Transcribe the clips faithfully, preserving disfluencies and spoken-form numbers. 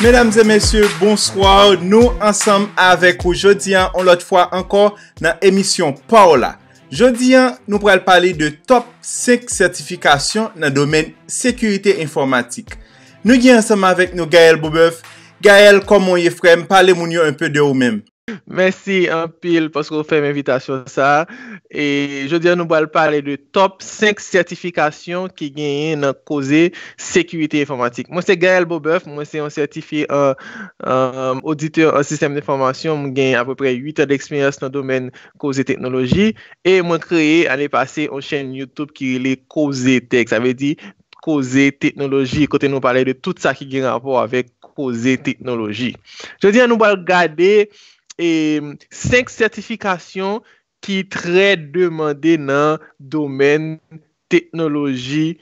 Medam e mesye, bonswa. Nou ansanm avèk ou jodi a, yon lòt fwa ankò, nan emisyon pa w la. Jodi a, nou pral pale de top senk sètifikasyon nan domèn sekirite enfòmatik. Nou gen ansanm avèk nou Gaël Beaubœuf. Gaël, kòman w ye, frè m? Pale moun yo enpe de ou menm. Mèsi anpil paske w fè m envitasyon sa a. E jodi a, nou pral pale de top senk sètifikasyon ki genyen nan koze sekirite enfòmatik. Mwen se Gaël Beaubœuf, mwen se yon sètifye an, an oditè an sistèm enfòmasyon. Mwen gen apeprè uit an deksperyans nan domèn koze teknoloji. E mwen kreye ane pase yon chèn YouTube ki rele Koze Tech. Sa vle di koze teknoloji, kote nou pale de tout sa ki gen rapò avèk koze teknoloji. Jodi a, nou pral gade e, senk sètifikasyon ki trè demande nan domèn teknoloji,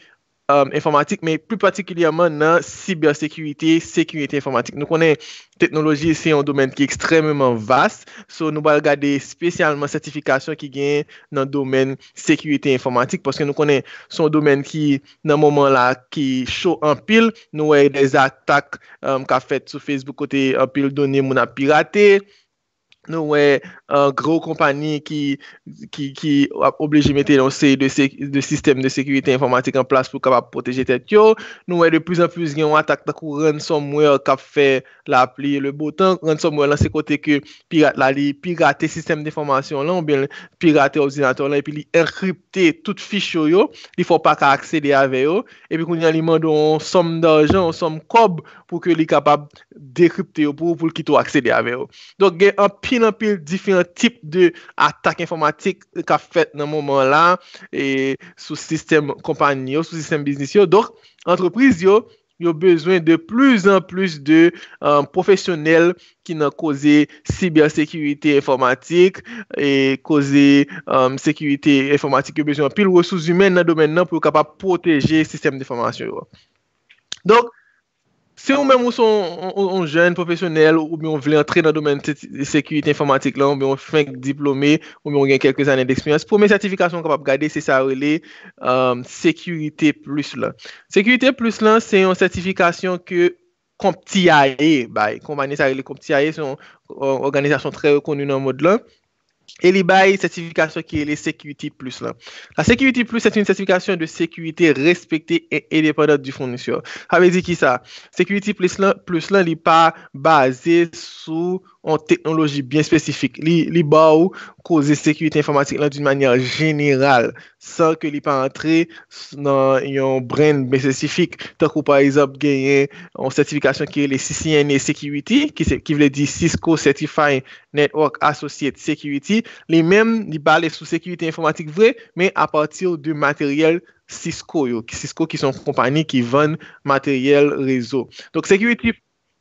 um, enfòmatik, men pli patikilyèman nan sibèsekirite, sekirite enfòmatik. Nou konnen teknoloji se yon domèn ki ekstrèmeman vas, so nou pral gade espesyalman sètifikasyon ki gen nan domèn sekirite enfòmatik, paske nou konnen se yon domèn ki, nan moman la, ki cho anpil. Nou wè de atak, um, k ap fèt sou Facebook kote anpil done moun ap pirate. Nou wè, uh, gwo konpani ki, ki, ki ap oblije mete yon seri de, se- de sistèm de sekirite enfòmatik an plas pou kapab pwoteje tèt yo. Nou wè de plis an plis gen yon atak tankou ransomware k ap fè lapli e le bo tan. Ransomware lan se kote ke pirat la li pirate sistèm enfòmasyon lan oubyen pirate òdinatè lan epi li enkripte tout fich yo, yo. Li fè w pa ka aksede avè yo. Epi kounye a li mande w yon sòm dajan, yon sòm kòb pou ke li kapab dekripte yo pou ou, pou l kite w aksede avè yo. Donk, gen anpil, anpil diferan tip de atak enfòmatik k ap fèt nan moman la, e sou sistèm konpayi yo, sou sistèm biznis yo. Donk, antrepriz yo, yo bezwen de plis an plis de, um, pwofesyonèl ki nan koze sibèsekirite enfòmatik, e koze, um, sekirite enfòmatik. Yo bezwen anpil resous imèn nan domèn nan pou yo kapab pwoteje sistèm enfòmasyon yo. Donk, si ou menm ou se yon, yon, yon jèn pwofesyonèl oubyen ou vle antre nan domèn se- sekirite enfòmatik la, oubyen ou fenk diplome, oubyen ou gen kèlke ane deksperyans, premye sètifikasyon ou kapab gade, se sa yo rele, um, Security Plus la. Security Plus la, se yon sètifikasyon ke CompTIA bay. Konpayi sa rele CompTIA, se yon, uh, òganizasyon trè rekoni nan mond lan. E li bay sètifikasyon ki rele Security Plus la. La Security Plus, c'est une certification de sécurité respectée et indépendante du fournisseur. Sa vle di ki sa? Security Plus la, Plus la, li pa baze sou yon teknoloji byen espesifik. Li, li ba w koze sekirite enfòmatik lan d'une manière générale, san ke li pa antre s- nan yon brand byen espesifik. Tankou, pa egzanp, genyen yon sètifikasyon ki rele C C N A Security, ki, se- ki vle di Cisco Certified Network Associate Security. Li menm, li pale sou sekirite enfòmatik vre, men apati de materyèl Cisco yo. Cisco ki se yon konpayi ki vann materyèl rezo. Donk, Security,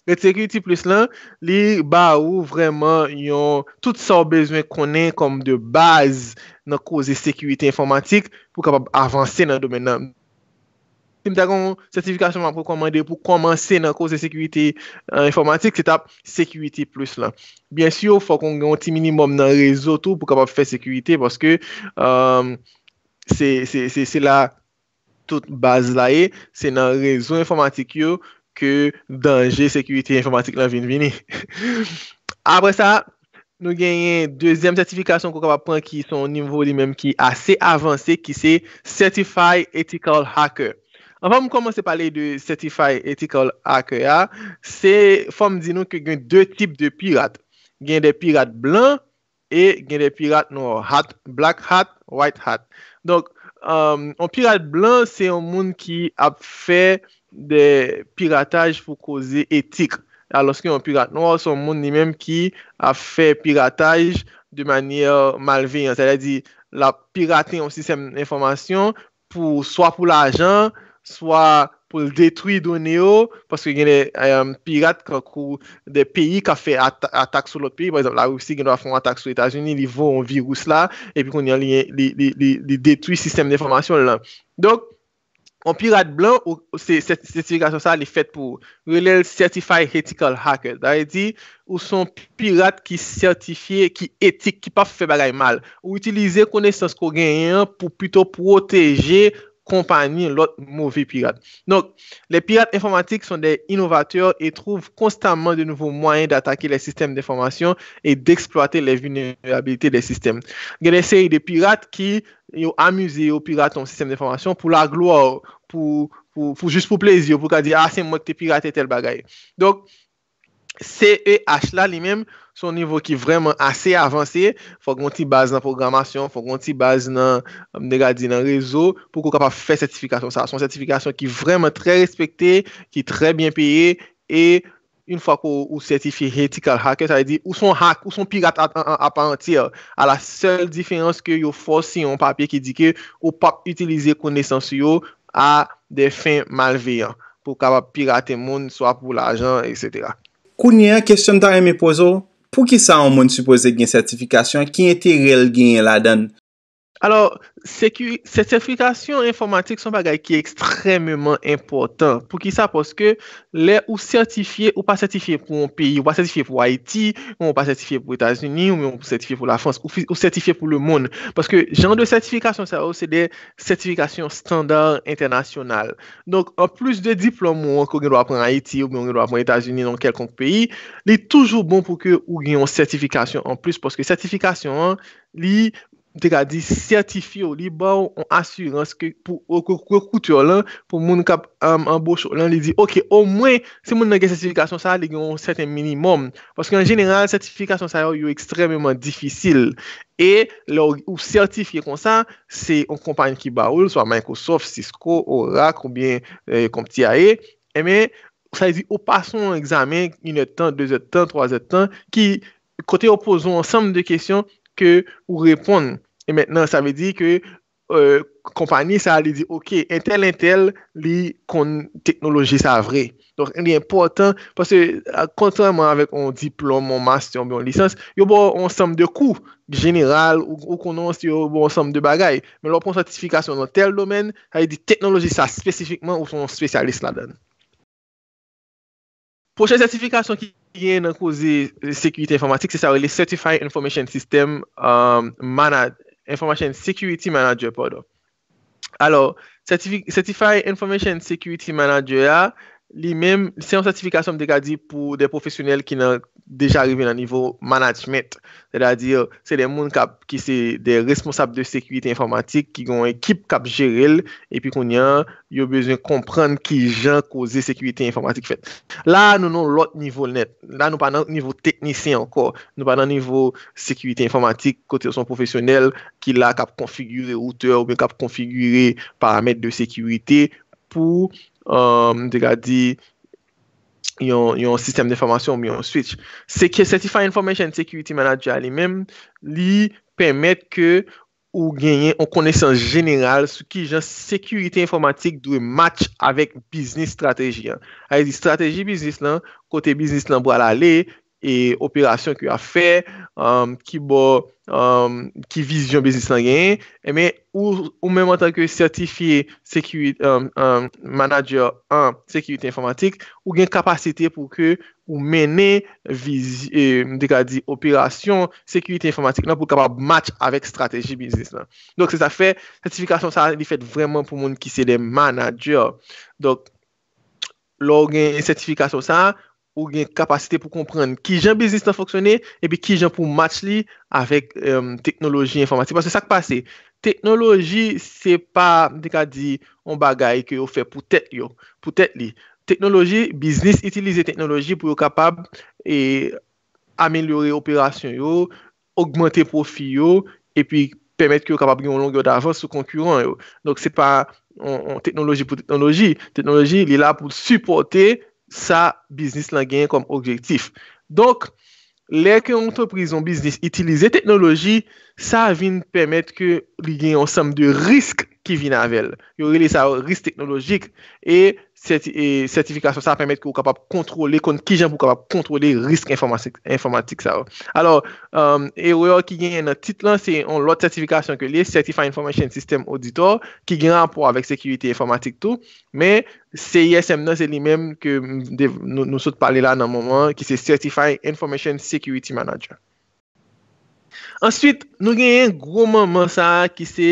Security Plus lan, li ba ou vrèman yon, tout sa w bezwen konnen kòm de baz nan koze sekirite enfòmatik pou w kapab avanse nan domèn nan. Si m ta gen yon sètifikasyon m ap rekòmande pou kòmanse nan koze sekirite, euh, enfòmatik, se t ap Security Plus lan. Byen si, fòk ou gen yon ti minimòm nan rezo tou pou kapab fè sekirite, paske, euh, se, se, se, se la tout baz la ye, se nan rezo enfòmatik yo ke danje sekirite enfòmatik lan vin vini. Apre sa, nou genyen dezyèm sètifikasyon ke w kapab pran ki se yon nivo li menm ki ase avanse, ki se Certified Ethical Hacker. Anvan m kòmanse pale de Certified Ethical Hacker a, se, fò m di nou ke gen de tip de pirat. Gen de pirat blan e gen de pirat nwa, hat, black hat, white hat. Donk, um, yon pirat blan, se yon moun ki ap fè de pirataj pou koze etik. Alòske yon pirat nwa, se yon moun li menm ki ap fè pirataj de manyè malveyan. Sètadi, l ap pirate yon sistèm enfòmasyon pou, swa pou lajan, swa pou l detwi done yo, paske gen de, um, pirat, tankou de peyi k ap fè at- atak sou lòt peyi. Pa egzanp, Larisi gen dwa fè yon atak sou Etazini, li voye yon viris la, epi kounye a, li, li, li, li, li detwi sistèm enfòmasyon l lan. Donk, yon pirat blan, ou, se, se, sètifikasyon sa, li fèt pou ou. Rele l Certified Ethical Hacker. Sa vle di, ou se yon pirat ki sètifye, ki etik, ki p ap fè bagay mal. Ou itilize konesans ke w genyen an pou pito pwoteje konpanyi lòt move pirat. Donc, les pirates informatiques sont des innovateurs et trouvent constamment de nouveaux moyens d'attaquer les systèmes d'information et d'exploiter les vulnérabilités des systèmes. Gen de seri de pirat ki yo amize yo pirate yon sistèm enfòmasyon pou laglwa, pou, pou, pou jis pou plezi, pou ka di, ah, se mwen ki te pirate tèl bagay. Donk, C E H la li menm, se yon nivo ki vrèman ase avanse. Fòk yon ti baz nan pwogramasyon, fòk yon ti baz nan, m te ka di, nan rezo, pou ke w kapab fè sètifikasyon sa. Se yon sètifikasyon ki vrèman trè respekte, ki trè byen peye, e yon fwa ke w, ou sètifye ethical hacker, sa vle di ou se yon hack, ou se yon pirat a, a, a pa antye. A la sèl diferans ke yo fè w siyen yon papye ki di ke ou p ap itilize konesans yo a de fen malveyan, pou w kapab pirate moun, swa pou lajan, etsetera. Kounye a, kesyon m ta renmen poze w, poukisa yon moun sipoze gen sètifikasyon? Ki enterè l genyen ladan l? Alò, sèki-, sètifikasyon enfòmatik se yon bagay ki ekstrèmeman enpòtan. Poukisa? Paske lè ou sètifye, ou pa sètifye pou yon peyi, ou pa sètifye pou Ayiti, ou pa sètifye pou Etazini, oubyen ou sètifye pou Lafrans, ou fi-, ou sètifye pou lemonn. Paske jan de sètifikasyon sa yo, se de sètifikasyon estanda entènasyonal. Donk, anplis de diplòm ou an ke w gen dwa pran Ayiti, oubyen w gen dwa pran Etazini, nan yon kèlkonk peyi, li toujou bon pou ke ou gen yon sètifikasyon anplis, paske sètifikasyon an, li, m te ka di, sètifye w, li ba w yon asirans ke pou, pou rekrutè lan, pou moun k ap, um, anboche w lan, li di, oke, omwen, si moun nan gen sètifikasyon sa, li gen yon sèten minimòm. Paske an jeneral, sètifikasyon sa yo, yo ekstrèmeman difisil. E lè w, ou sètifye konsa, se yon konpayi ki ba ou l, swa Microsoft, Cisco, Oracle, oubyen, eh, CompTIA. Enben, sa vle di, ou pase yon egzamen, inèdtan, dezèdtan, twazèdtan, ki, kote yo poze w ansanm de kesyon ke ou reponn. E mentnan, sa vle di ke, eh, konpayi sa, li di, oke, entèl, entèl, li konn teknoloji sa vre. Donk, li enpòtan, paske, a, kontrèman avèk yon diplòm, yon mastè, yon lisans, yo ba w yon ansanm de kou jeneral, ou, ou konnen, yo ba w yon ansanm de bagay. Men lè w pran sètifikasyon nan tèl domèn, sa vle di teknoloji sa espesifikman, ou se yon espesyalis ladan l. Pwochen sètifikasyon ki genyen nan koze, eh, sekirite enfòmatik, se sa yo rele Certified Information System, um, Mana-, Information Security Manager, padon. Alò, sètifi-, Certified Information Security Manager a, li menm, se yon sètifikasyon, m te ka di, pou de pwofesyonèl ki nan, deja rive nan nivo management. Sètadi, se de moun k ap, ki se de responsab de sekirite enfòmatik, ki gen yon ekip k ap jere l, epi kounye a, yo bezwen konprann kijan koze sekirite enfòmatik fèt. La, nou nan yon lòt nivo nèt. La, nou pa nan nivo teknisyen ankò. Nou pa nan nivo sekirite enfòmatik, kote w se yon pwofesyonèl ki la k ap konfigire woutè oubyen k ap konfigire paramèt de sekirite pou, um, m te ka di, yon, yon sistèm enfòmasyon oubyen yon switch. Se ke Certified Information Security Manager a li menm, li pèmèt ke ou genyen yon konesans jeneral sou kijan sekirite enfòmatik dwe match avèk biznis estrateji an. Sa vle di, estrateji biznis lan, kote biznis lan pral ale, e operasyon ke y ap fè, um, ki bò, um, ki vizyon biznis lan genyen, enben, ou, ou menm antanke sètifye sekirite, um, um, manager an sekirite enfòmatik, ou gen kapasite pou ke ou mennen viz-, e, m te ka di, operasyon sekirite enfòmatik lan pou kapab match avèk estrateji biznis lan. Donk, se sa k fè, sètifikasyon sa a, li fèt vrèman pou moun ki se de manager. Donk, lè w gen sètifikasyon sa a, ou gen kapasite pou konprann kijan biznis lan fonksyone, epi kijan pou match li avèk, em, teknoloji enfòmatik. Paske sa k pase, teknoloji, se pa, m te ka di, yon bagay ke yo fè pou tèt yo, pou tèt li. Teknoloji, biznis itilize teknoloji pou yo kapab, e, amelyore operasyon yo, ogmante pwofi yo, epi pèmèt ke yo kapab gen yon longè davans sou konkiran yo. Donk, se pa yon, yon teknoloji pou teknoloji. Teknoloji, li la pou sipòte sa biznis lan genyen kòm objektif. Donk, lè ke yon antrepriz, yon biznis itilize teknoloji, sa vin pèmèt ke li gen yon ansanm de risk ki vin avè l. Yo rele sa yo risk teknolojik. E sèti-, e sètifikasyon sa a pèmèt ke w kapab kontwole, konn kijan pou w kapab kontwole risk enfòmatik, enfòmatik sa yo. Alò, um, erè ki genyen nan tit lan, se yon lòt sètifikasyon ke li ye, Certified Information System Auditor, ki gen rapò avèk sekirite enfòmatik tou. Men, C I S M nan, se li menm ke m de-, nou, nou sot pale la nan moman an, ki se Certified Information Security Manager. Answit, nou genyen gwo manman sa a ki se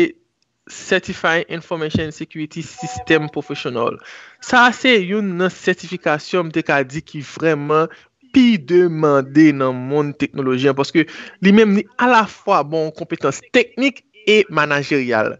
Certified Information Security System Professional. Sa a se youn nan sètifikasyon m te ka di ki vrèman pi demande nan mond teknoloji an, paske li menm li alafwa ba w yon konpetans teknik e manajeryal.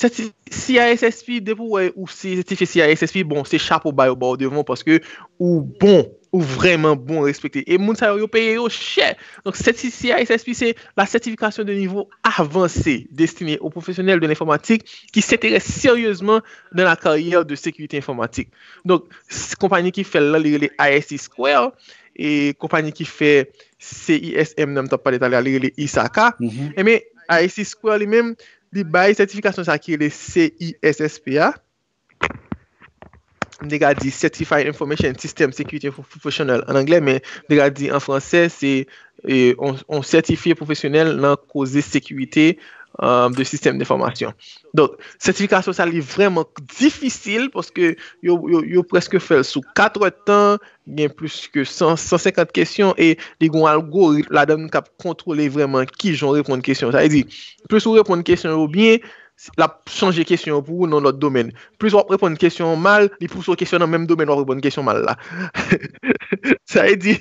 Sèti-, C I S S P, depi w wè ou se sètifye C I S S P, bon, se chapo ba yo ba w devan w, paske ou bon, ou vrèman bon, respekte. E moun sa yo, yo peye yo chè. Donk, sèti-, C I S S P, c'est la certification de niveau avancé destinée aux professionnels de l'informatique qui s'intéressent sérieusement dans la carrière de sécurité informatique. Donk, s-, konpayi ki fè l lan, li rele I S C Square, e konpayi ki fè C I S M nan, m t ap pale talè a, li rele ISACA. Ebyen, I S C Square li menm, li bay sètifikasyon sa ki rele C I S S P a. M te ka di Certified Information System Security Professional an anglè, men m te ka di an fransè, se e, on, on sètifye pwofesyonèl nan koze sekirite, euh, de sistèm enfòmasyon. Donk, sètifikasyon sa, li vrèman difisil paske yo, yo, yo prèske fè l sou kat èdtan, gen plis ke san, san senkant kesyon e li gen yon algoritm ladan l k ap kontwole vrèman kijan w reponn kesyon. Sa vle di, plis ou reponn kesyon yo byen, l ap chanje kesyon yo pou ou nan lòt domèn. Plis w ap reponn kesyon an mal, li pouse w kesyon nan menm domèn w ap reponn kesyon mal la. Sa vle di,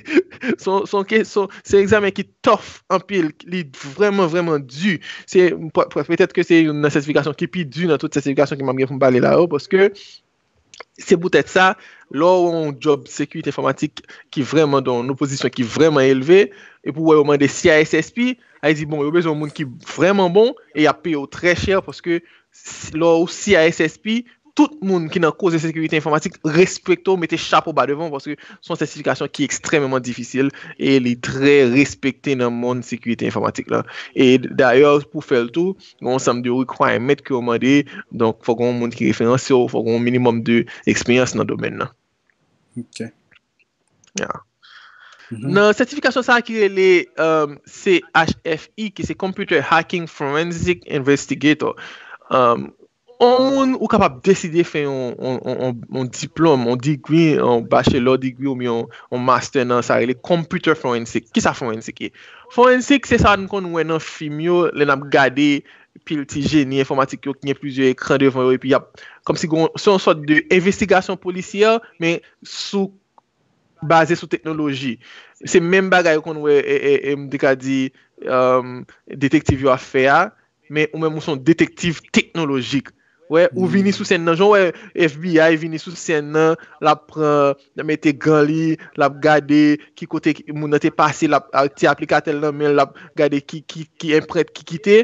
se yon, se yon ke-, se yon, se yon egzamen ki tough anpil, li vrèman, vrèman di. Se, pe-, pe-, petèt ke se youn nan sètifikasyon ki pi di nan tout sètifikasyon ke m ap gen pou m pale la yo, paske se poutèt sa, lè w yon djòb sekirite enfòmatik ki vrèman dan yon pozisyon ki vrèman elve, epi w wè yo mande C I S S P, sa vle di, bon, yo bezwen yon moun ki vrèman bon, e y ap peye w trè chè, paske s-, lè w C I S S P, tout moun ki nan koze sekirite enfòmatik respekte w, mete chapo ba devan w, paske se yon sètifikasyon ki ekstrèmeman difisil e li trè respekte nan mond sekirite enfòmatik la. E dayè, pou fè l tou, gen yon ansanm de requirement ke yo mande, donk fòk gen yon moun ki referanse w, fòk gen yon minimòm de eksperyans nan domèn nan. Ok. Yeah. Nan sètifikasyon sa a ki rele, um, C H F I, ki se Computer Hacking Forensic Investigator. Um, yon moun ou kapab deside fè yon, yon, yon, yon, yon diplòm, yon degree, yon bachelor degree oubyen yon, yon master nan sa rele computer forensic. Kisa forensic ye? Forensic se sa n konn wè nan fim yo, lè n ap gade pil ti jeni enfòmatik yo ki gen plizyè ekran devan yo epi y ap, kòmsi gon, se yon sòt de envestigasyon polisyè, men sou baze sou teknoloji. Se menm bagay ou konn wè, e, e, e, m te ka di, um, detektiv yo ap fè a, men ou menm ou se yon detektiv teknolojik. Wè, ou vini sou sèn nan, jan w wè F B I vini sou sèn nan, l ap pran, l ap mete gan li, l ap gade ki kote ki, moun nan te pase, l ap, a, ti aplikatè l nan men l, l ap gade ki, ki, ki enprent ki kite.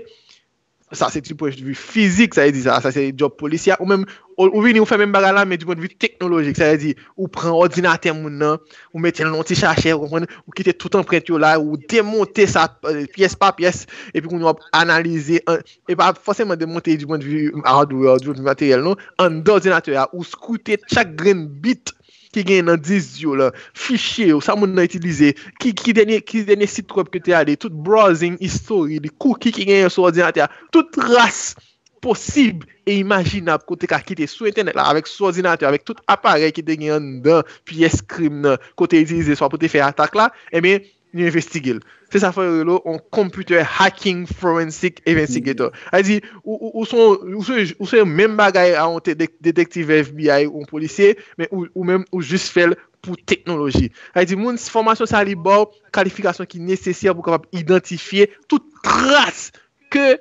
Sa se du point de vue fizik, sa vle di sa, sa se djòb polisye a. Ou menm, ou, ou vini, ou fè menm bagay la, men du point de vue teknolojik, sa vle di, ou pran òdinatè moun nan, ou mete l nan yon ti sachè, ou konprann, ou kite tout anprent yo la, ou demonte sa, euh, pyès pa pyès, epi kounye a w ap analize, an, e pa fòseman demonte du point de vue hardware, du point de vue materyèl, non, anndan òdinatè a, ou skoute chak grenn bit ki genyen nan disk di w lan, fichye yo, sa moun nan itilize, ki, ki dènye, ki dènye sit wèb ke te ale, tout browsing history li, cookie ki genyen sou òdinatè a, tout tras posib e imajinab ke w te ka kite sou entènèt la, avèk sou òdinatè, avèk tout aparèy ki te gen anndan pyès krim nan, ke w te itilize swa pou te fè atak la, ebyen, yo envestige l. Se sa fè yo rele w yon computer hacking forensic investigator. Sa vle di, ou, ou, ou se yon, ou se, ou se menm bagay a yon te-, de-, detektiv F B I, yon polisye, men ou, ou menm, ou jis fè l pou teknoloji. Sa vle di, moun, fòmasyon sa a, li ba w kalifikasyon ki nesesè pou w kapab idantifye tout tras ke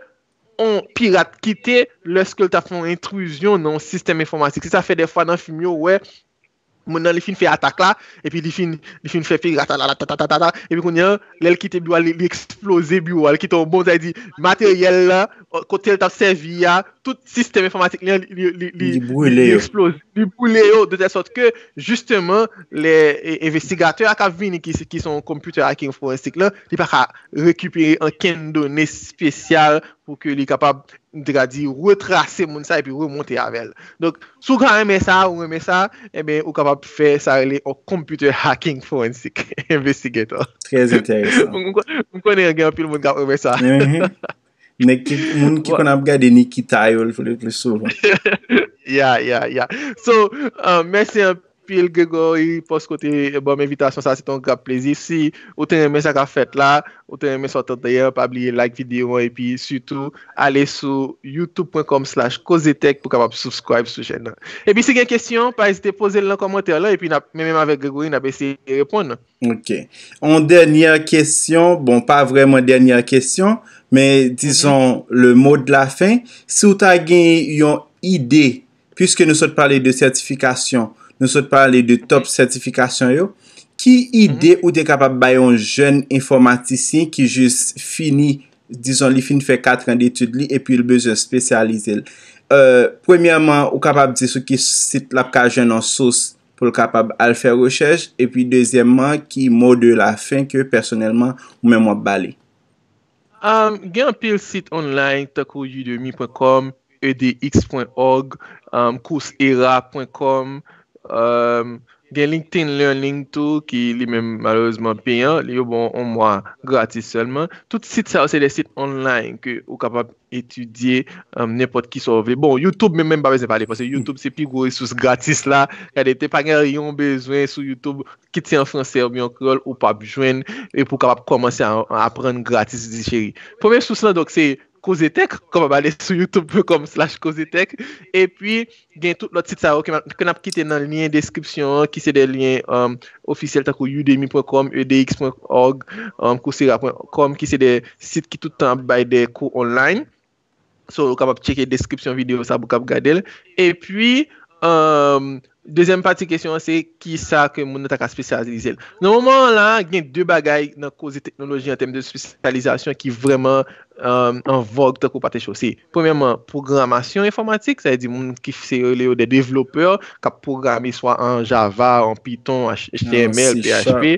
yon pirat kite lèske l t ap fè yon entrizyon nan yon sistèm enfòmatik. Se sa fè dèfwa nan fim yo, ou wè, moun nan li fin fè atak la, epi li fin, li fin fè pirat la, la, ta, ta, ta, ta, ta, epi kounye a, lè l kite biwo a, li, li eksploze biwo a, li kite yon bonm, sa vle di, materyèl la, kote l t ap sèvi a, tout sistèm enfòmatik li, li, li, li, Li brule li yo. eksploze, li brule yo, de tèl sòt ke, jisteman, lè, e, envestigatè a k ap vini, ki, ki se yon computer hacking forensic la, li pa ka rekipere ankenn done espesyal pou ke li kapab, m te ka di, retrase moun sa epi remonte avè l. Donk, si w ka renmen sa, ou renmen sa, ebyen, ou kapab fè sa rele yon computer hacking forensic investigator. Trè enteresan. M, m, m konnen gen anpil moun k ap renmen sa. Mhm. Nèg ki, moun ki konn ap gade Nikita yo le plus souvan. Yeah, yeah, yeah. So, uh, mèsi an-, anpil, Gregory, paske w te ban m envitasyon sa, se te yon gran plezi. Si ou te renmen sa k ap fèt la, ou te renmen sa w tande a, pa bliye like videyo an, epi sitou ale sou youtube.com slash kozetech pou kapab subscribe sou chèn nan. Epi si gen kesyon, pa ezite poze l nan kòmantè lan, epi n ap, men menm avèk Gregory, n ap eseye reponn. Ok. Yon dènyè kesyon, bon, pa vrèman dènyè kesyon, men dizon le mot de la fin. Si w ta gen yon ide, puiske nou sot pale de sètifikasyon, nou sot pale de top sètifikasyon yo, ki ide ou te kapab bay yon jèn enfòmatisyen ki jis fini, dizon, li fin fè kat an detid li epi l bezwen espesyalize l? Euh, premyèman, ou kapab di sou ki sit l ap ka jwenn yon sous pou l kapab al fè rechèch, epi dezyèmman, ki mo de la fen ke pèsonèlman ou menm w ap ba li? Um, gen anpil sit online tankou udemy.com, edx.org, um, coursera.com, um, gen LinkedIn Learning tou ki li menm malerezman peyan, li yo bon yon mwa gratis sèlman. Tout sit sa yo se de sit online ke ou kapab etidye um, nenpòt ki sa w vle. Bon, YouTube menm, menm pa bezwen pale, paske YouTube se pi gwo resous gratis la. Gade, te pa gen yon bezwen sou YouTube, kit se an fransè oubyen an kreyòl, ou p ap jwenn, e pou w kapab kòmanse a, a aprann gratis, di cheri. Premye sous lan, donk, se Koze Tech, kòman ale sou youtube.com slash kozetech, epi gen tout lòt sit sa yo ke n ap kite nan lyen deskripsyon an, ki se de lyen um, ofisyèl tankou udemy.com, edx.org, um, coursera.com, ki se de sit ki tout tan ap bay de kou online. So, ou kapab tcheke deskripsyon videyo sa pou w kab gade l. Epi, um, dezyèm pati kesyon an se kisa ke moun nan ta ka espesyalize l. Nan moman an la, gen de bagay nan koze teknoloji an tèm de espesyalizasyon ki vrèman um, an vòg tankou pate cho. Se, premyèman, pwogramasyon enfòmatik, sa vle di moun ki se rele yo de devlopè, k ap pwograme swa an Java, an Python, H T M L, P H P,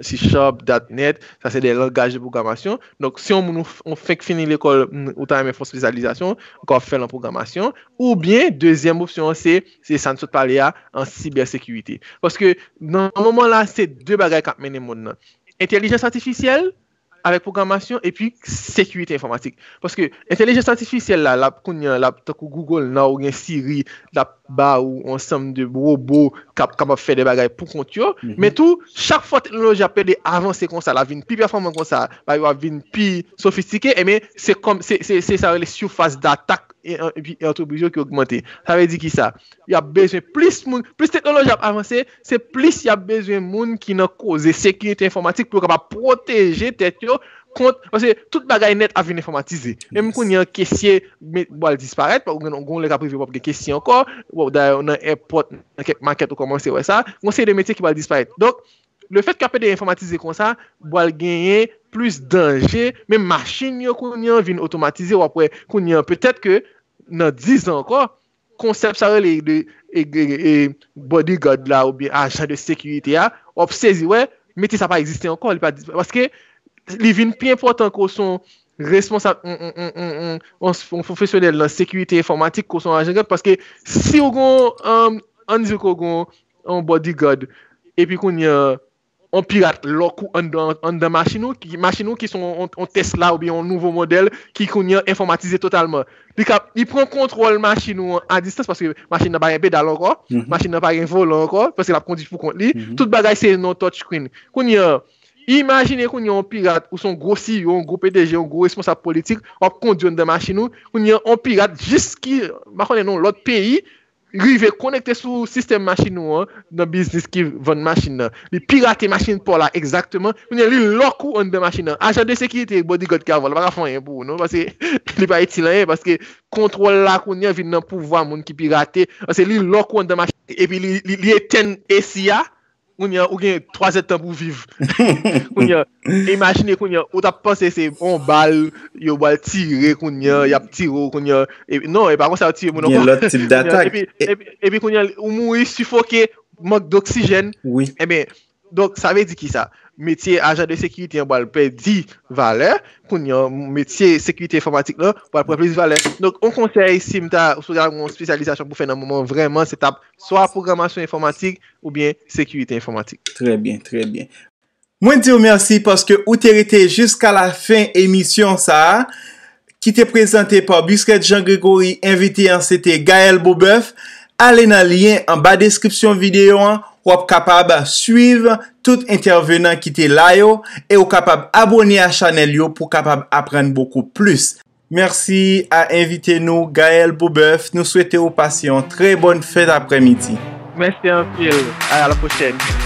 C Sharp, dot net, sa se de langaj de pwogramasyon. Donk, si yon moun ou, ou fenk fini lekòl, ou ta renmen fè yon espesyalizasyon, ou ka fè l an pwogramasyon. Oubyen, dezyèm opsyon an, se, se sa n sot pale a, an sibèsekirite. Paske, nan moman la, se de bagay k ap mennen monn nan. Entèlijans atifisyèl, avèk pwogramasyon epi sekirite enfòmatik. Paske entèlijans atifisyèl la, l ap kounye an, l ap tankou Google nan ou gen Siri, l ap ba ou yon ansanm de wobo k ap kapab fè de bagay pou kont yo. Men tou, chak fwa teknoloji ap pede avanse konsa, l ap vin pi pèfòman konsa, bagay yo ap vin pi sofistike, ebyen, se kòm, se, se, se sa yo rele sifas datak e, e, epi antrepriz yo ki ogmante. Sa vle di kisa? Y ap bezwen plis moun, plis teknoloji ap avanse, se plis y ap bezwen moun ki nan koze sekirite enfòmatik pou yo kapab pwoteje tèt yo kont, paske tout bagay nèt ap vin enfòmatize. Menm kounye an, kesye, men, bon, l disparèt, ou gen, gen lè k ap rive, w ap gen kesye ankò, bon, dayè, nan èpòt, nan kèk makèt, ou kòmanse wè sa, gon seri de metye ki pral disparèt. Donk, lefètke ap ede enfòmatize konsa, pral genyen plis danje, menm machin yo kounye an vin otomatize, w ap wè kounye an, petèt ke nan diz an ankò, konsèp sa rele de e, e, e, bodyguard la oubyen ajan de sekirite a, w ap sezi wè, metye sa pa egziste ankò, li pa, paske li vin pi enpòtan ke w se yon responsab, yon, yon, yon, yon, yon, yon pwofesyonèl nan sekirite enfòmatik, ke w se yon ajan gad, paske si w gon, um, ann di ke w gon yon bodyguard, epi kounye an, yon pirat lòk ou anndan, anndan machin ou, ki, machin ou ki se yon, yon, yon Tesla oubyen yon nouvo modèl ki kounye an enfòmatize totalman. Li ka, li pran kontwòl machin ou an a distans paske machin nan pa gen pedal ankò, machin nan pa gen volan ankò, paske l ap kondui pou kont li. Tout bagay se nan touch screen. Kounye an, imajine kounye an yon pirat ou se yon gwo C E O, yon gwo P D G, yon gwo responsab politik, w ap kondui anndan machin ou, kounye an yon pirat jis ki, m pa konnen non, lòt peyi, rive konekte sou sistèm machin ou an, nan biznis ki vann machin nan. Li pirate machin pa w la egzakteman. Kounye a, li lòk ou anndan machin nan. Ajan de sekirite, bodyguard ki avè w la, pa ka fè anyen pou ou, non, paske li pa itil anyen, paske kontwòl la, kounye a, vin nan pouvwa moun ki pirate. Paske li lòk ou anndan machin, epi li, li, li etenn A C a, kounye a, ou gen twa zèdtan pou w viv. Kounye a, imajine kounye a, ou t ap panse se yon bal, yo pral tire kounye a, y ap tire w kounye a. E, non, e pa konsa yo tire moun ankò. Gen lòt tip datak. Epi, epi, epi kounye a, ou mouri sifoke, mank doksijèn. Wi. Ebyen, donk, sa vle di kisa? Metye ajan de sekirite an pral pèdi valè. Kounye a, metye sekirite enfòmatik lan pral pran plis valè. Donk, yon konsèy, si m ta, si w ta gen yon espesyalizasyon pou fè nan moman, vrèman, se t ap swa pwogramasyon enfòmatik oubyen sekirite enfòmatik. Trè byen, trè byen. Mwen di w mèsi paske ou te rete jiska la fen emisyon sa a, ki te prezante pa Biscuit Jean Gregory, envite an se te Gaël Beaubœuf. Ale nan lyen anba deskripsyon videyo an, w ap kapab swiv tout entèvenan ki te la yo, e w kapab abòne a chanèl yo pou w kapab aprann bokou plis. Mèsi a envite nou, Gaël Beaubœuf. Nou swete w pase yon trè bòn fèt aprèmidi. Mèsi anpil. A la pwochèn.